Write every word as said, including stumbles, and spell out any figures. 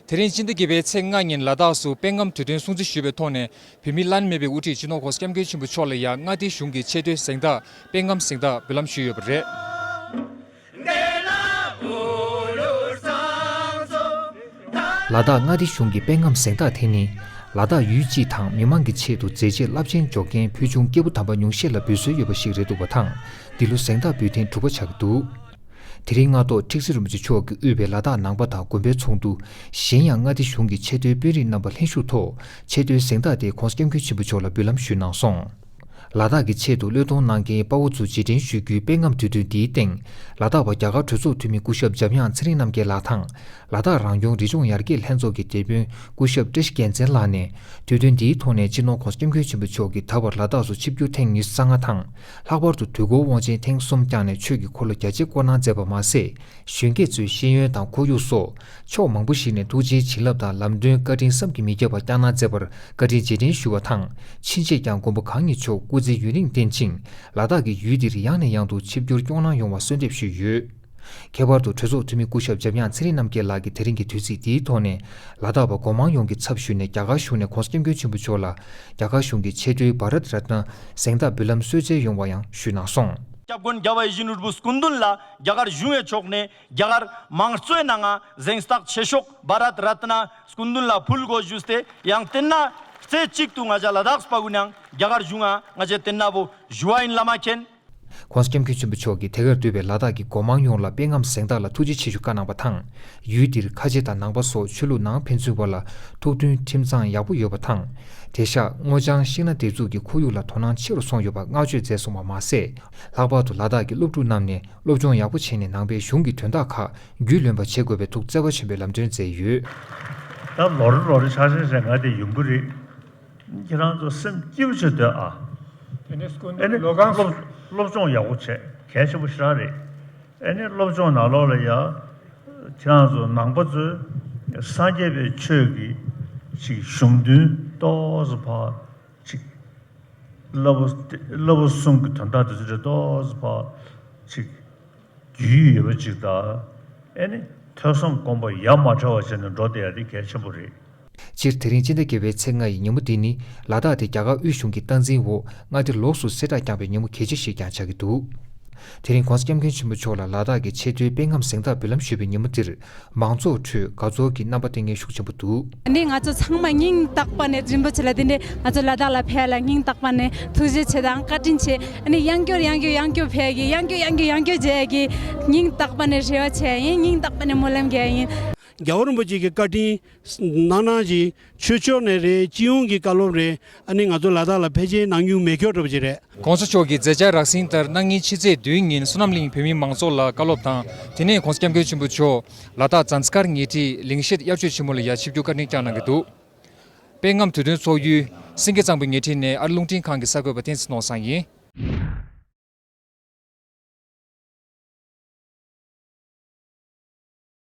དེ་རིང་སྤྱི་ཟླ་བརྒྱད་པའི་ཚེས་ལྔ་ཉིན་ལ་དྭགས་སུ་དཔེ་ལྔའམ་དུས་སྟོན་སྲུང་བརྩི་ཞུས་པའི་ཐོག་ནས། བོད་མིའི་བླ་ན་མེད་པའི་དབུ་ཁྲིད་སྤྱི་ནོར་༸གོང་ས་༸སྐྱབས་མགོན་ཆེན་པོ་མཆོག་ལ་ཡང་མངའ་སྡེའི་གཞུང་གི་ཆེས་མཐོའི་གཟེངས་རྟགས་དཔེ་ལྔའམ་གཟེངས་རྟགས་འབུལ་ལམ་ཞུས་ཡོད་པ་རེད། ལ་དྭགས་མངའ་སྡེ་གཞུང་གི་དཔེ་ལྔའམ་གཟེངས་རྟགས་དེ་ནི། ལ་དྭགས་ཡུལ་སྤྱི་དང་མི་མང་གི་ཆེད་དུ་མཛད་རྗེས་རླབས་ཆེན་འཇོག་མཁན་ཕུལ་བྱུང་སྐྱེས་བུ་དམ་པ་ཉུང་ཤས་ལ་འབུལ་སྲོལ་ཡོད་པ་ཞིག་རེད་འདུག་པ་དང་། འདི་ལོ་གཟེངས་རྟགས་འབུལ་ཐེངས་དྲུག་པ་ཆགས་ཀྱི་འདུག་དེ་རིང་སྔ་ཐོག་ཁྲི་ཟུར་རིན་པོ་ཆེ་མཆོག་གིས་དབུས་པའི་ལ་དྭགས་ནང་པ་དང་དགོན་པའི་ཚོགས་འདུ། གཞན་ཡང་མངའ་སྡེ་གཞུང་གི་ཆེས་མཐོའི་དཔོན་རིགས་རྣམ་པ་ལྷན་ཞུགས་ཐོག་ཆེས་མཐོའི་གཟེངས་རྟགས་དེ་༸གོང་ས་༸སྐྱབས་མགོན་ཆེན་པོ་མཆོག་ལ་འབུལ་ལམ་ཞུས་གནང་སོང་། ལ་དྭགས་ཀྱི་ཆེད་དུ་བློས་གཏོང་གནང་མཁན་དཔའ་བོ་ཚོ་རྗེས་དྲན་ཞུ་རྒྱུའི་དཔེ་ལྔའམ་དུས་སྟོན་འདིའི་སྟེང་། ལ་དྭགས་པ་རྒྱ་གར་གྲོས་ཚོགས་འཐུས་མི་སྐུ་ཞབས་འཇམ་དབྱངས་ཚེ་རིང་རྣམ་རྒྱལ་ལགས་དང་། ལ་དྭགས་རང་སྐྱོང་རི་ལྗོངས་ཡར་རྒྱས་ལྷན་ཚོགས་ཀྱི་དེད་དཔོན་སྐུ་ཞབས་བཀྲ་ཤིས་རྒྱལ་མཚན་ལགས་ནས། དུས་སྟོན་འདིའི་ཐོག་ནས་སྤྱི་ནོར་༸གོང་ས་༸སྐྱབས་མགོན་ཆེན་པོ་མཆོག་གིས་ད་བར་ལ་དྭགས་སུ་ཆིབས་བསྒྱུར་ཐེངས་ཉི་ཤུ་རྩ་ལྔ་དང་། ལྷག་པར་དུ་དུས་འཁོར་དབང་ཆེན་ཐེངས་གསུམ་བསྐྱངས་ནས་ཆོས་ཀྱི་འཁོར་ལོ་རྒྱ་ཆེར་བསྐོར་གནང་མཛད་པ་མ་ཟད། གཞོན་སྐྱེས་ཚོའི་ཤེས་ཡོན་དང་ཁོར་ཡུག་སོགས་ཕྱོགས་མང་པོ་ཞིག་ནས་ཐུགས་རྗེའི་བྱིན་རླབས་དང་ལམ་སྟོན་བཀའ་དྲིན་བསམ་གྱིས་མི་ཁྱབ་པ་བསྐྱངས་གནང་མཛད་པར་བཀའ་དྲིན་རྗེས་དྲན་ཞུ་བ་དང་། ཕྱིན་ཆད་ཀྱང་མགོན་པོ་གང་ཉིད་མཆོག་སྐུ་ཚེ་ཡུན་རིང་བརྟན་ཅིང་། ལ་དྭགས་ཀྱི་ཡུལ་འདིར་ཡང་ནས་ཡང་དུ་ཆིབས་བསྒྱུར་སྐྱོང་གནང་ཡོང་བ་གསོལ་འདེབས་ཞུས་ཡོད། ཁྱད་པར་དུ་གྲོས་ཚོགས་འཐུས་མི་སྐུ་ཞབས་འཇམ་དབྱངས་ཚེ་རིང་རྣམ་རྒྱལ་ལགས་ཀྱིས་དེ་རིང་གི་དུས་ཚིགས་འདིའི་ཐོག་ནས། ལ་དྭགས་པ་སྒོ་མང་ཡོངས་ཀྱི་ཚབ་ཞུས་ནས་རྒྱ་གར་གཞུང་ནས་༸གོང་ས་༸སྐྱབས་མགོན་ཆེན་པོ་མཆོག་ལ། རྒྱ་གར་གཞུང་གི་ཆེས་མཐོའི་བྷ་རཏ་རཏ་ན་གཟེངས་རྟགས་འབུལ་ལམ་གསོལ་སྩལ་ཡོང་བ་ཡང་ཞུས་གནང་སོང་། སྐྱབས་མགོན་རྒྱལ་བ་ཡིད་བཞིན་ནོར་བུ་སྐུ་མདུན་ལ་རྒྱ་གར་གཞུང་ངི་ཕྱོགས་ནས་རྒྱ་གར་མང་གཙོའི་ནང་ང་གཟེངས་རྟགས་ཆེ་ཤོས་བྷ་རཏ་རཏ་ན་སྐུ་མདུན་ལ་ཕུལ་དགོས་ཞུས་ཏེ། ཡང་དེ་ན་རྩེ་གཅིག་ཏུ་ང་ཅག་ལ་དྭགས་པ་ཀུན་ཡང་རྒྱ་གར་གཞུང་ང་ང་ཅག་དེ་ན་བོ་ཞུ་བ་ཡིན་བླ་མ་མཁྱེན། ༸གོང་ས་༸སྐྱབས་མགོན་ཆེན་པོ་མཆོག་གིས་དེ་གར་འདུས་པའི་ལ་དྭགས་ཀྱི་སྒོ་མང་ཡོངས་ལ་དཔེ་ལྔའམ་གཟེངས་རྟགས་ལ་ཐུགས་རྗེ་ཆེ་ཞུ་བཀའ་གནང་བ་དང་། ཡུལ་འདིར་ཁ་ཆེ་དང་ནང་པ་སོགས་ཆོས་ལུགས་ནང་ཕན་ཚུན་བར་ལ་ཐུགས་མཐུན་ཁྲིམས་གཙང་ཡག་པོ་ཡོད་པ་དང་། དེང་སང་སྔོ་ལྗང་ཤིང་ནགས་འདེབས་འཛུགས་ཀྱི་ཁོར་ཡུག་ལ་དོ་སྣང་ཆེ་རུ་སོང་ཡོད་པ་བསྔགས་བརྗོད་མཛད་སོང་བ་མ་ཟད། ལྷག་པར་དུ་ལ་དྭགས་ཀྱི་སློབ་ཕྲུག་རྣམས་ནས་སློབ་སྦྱོང་ཡག་པོ་བྱས་ནས་ནང་པའི་གཞུང་གི་དོན་དག་ཁག་རྒྱུས་ལོན་པ་བྱེད་དགོས་པའི་ཐུགས་བརྩེ་བ་ཆེན་པོས་ལམ་སྟོན་མཛད་ཡོད། ད་ལོ་རེ་ལོ་རེ་ཆགས་ཆགས་བྱས་ང་དེ་ཡོང་གི་རེད། ཁྱེད་རང་ཚོ་སེམས་སྐྱིད་པོ་བྱེད་སྡོད་ཨ། དེ་ནས་སྐུ་ཨེ་ནི་མདུན་ལོ་གང་སློབ་སློབ་སྦྱོང་ཡག་པོ་བྱེད་གལ་ཆེན་པོ་ཞེ་དྲག་རེད། ཨེ་ནི་སློབ་སྦྱོང་ནང་ལོགས་ལ་ཡ། ཁྱེད་རང་ཚོ་ནང་པ་ཚོས་སངས་རྒྱས་པའི་ཆོས་ཀྱི་ཅིག་གཞུང་དོན་ཏོག་ཙམ་ཕར་ཅིག་བསླབ་པ་བསླབ་པ་གསུམ་གྱི་དོན་དག་དེ་ཚོ་རེ་ཏོག་ཙམ་ཕར་ཅིག་རྒྱུས་ཡོད་པ་ཅིག་དང་། ཨེ་ནི་ཐོས་བསམ་སྒོམ་པ་ཡ་མ་བྲལ་བ་བྱས་ནས་འགྲོ་བསྡད་ཡ་དེ་གལ་ཆེན་པོ་རེད། སྤྱིར་དེ་རིང་སྤྱི་ཟླ་བརྒྱད་པའི་ཚེས་ལྔ་ཡི་ཉིན་མོ་འདི་ནི་ལ་དྭགས་དེ་རྒྱ་གར་དབུས་གཞུང་གི་སྟངས་འཛིན་འོག་མངའ་སྡེ་ལོགས་སུ་གསལ་བསྒྲགས་བསྐྱངས་པའི་ཉིན་མོ་གལ་ཆེ་ཞིག་ཀྱང་ཆགས་ཀྱི་འདུག་དེ་རིང་༸གོང་ས་༸སྐྱབས་མགོན་ཆེན་པོ་མཆོག་ལ་ལ་དྭགས་ཀྱི་ཆེས་མཐོའི་དཔེ་ལྔའམ་གཟེངས་རྟགས་འབུལ་ལམ་ཞུས་པའི་ཉིན་མོ་འདིར། མང་ཚོགས་ཁྲོད་དགའ་ཚོར་གྱི་རྣམ་པ་བསྟན་མཁན་ཤུགས་ཆེན་པོ་འདུག་འདི་ང་ཚོ་ཚང་མ་སྙིང་ཐག་པ་ནས་རིན་པོ་ཆེ་ལ་འདི་འདྲའི་ང་ཚོ་ལ་དྭགས་ལ་ཕེབས་ལ་སྙིང་ཐག་པ་ནས་ཐུགས་རྗེ་ཆེ་དང་བཀའ་དྲིན་ཆེ། ཨ་ནི་ཡང་བསྐྱར་ཡང་བསྐྱར་ཡང་བསྐྱར་ཕེབས་ཀྱི་ཡང་བསྐྱར་ཡང་བསྐྱར་ཡང་བསྐྱར་མཇལ་གྱི་སྙིང་ཐག་པ་ནས་རེ་བ་བྱས་ཡིན། སྙིང་ཐག་པ་ནས་སྨོན་ལམ་རྒྱག་ཡིན། རྒྱལ་བ་རིན་པོ་ཆེ་གི་བཀའ་དྲིན་གནང་གནང་གི་ཆོས་ཕྱོགས་ནས་རེད། སྤྱི་ཡོངས་ཀྱི་བཀའ་སློབ་རེད། ཨ་ནི་ང་ཚོ་ལ་དྭགས་ལ་ཕལ་ཆེར་གནང་མྱོང་མེད་སྐྱོ་འདྲ་པོ་ཅིག་རེད། ༸གོང་ས་མཆོག་གི་མཛད་འཆར་རགས་ཟིན་ལྟར་གནངས་ཉིན་ཕྱི་ཚེས་བདུན་ཉིན་བསོད་ནམས་གླིང་བོད་མིའི་མང་ཚོགས་ལ་བཀའ་སློབ་དང་། དེ་ནས་༸གོང་ས་༸སྐྱབས་མགོན་ཆེན་པོ་མཆོག་ལ་དྭགས་ཛཱན་སི་ཀར་ཉེ་འཁྲིས་ལིང་ཤེད་དབྱར་ཆོས་ཆེན་མོ་ལ་ཡ་ཆིབས་བསྒྱུར་བཀའ་དྲིན་བསྐྱངས་གནང་གི་འདུག་དཔེ་ལྔའམ་དུས་སྟོན་ཚོགས་ཡུལ་སེང་གེ་གཙང་པོའི་ཉེ་འཁྲིས་ནས་ཨ་རི་རླུང་འཕྲིན་ཁང་གི་གསར་འགོད་པ་བསྟན་འཛིན་ནོར་བཟང་ཡིན།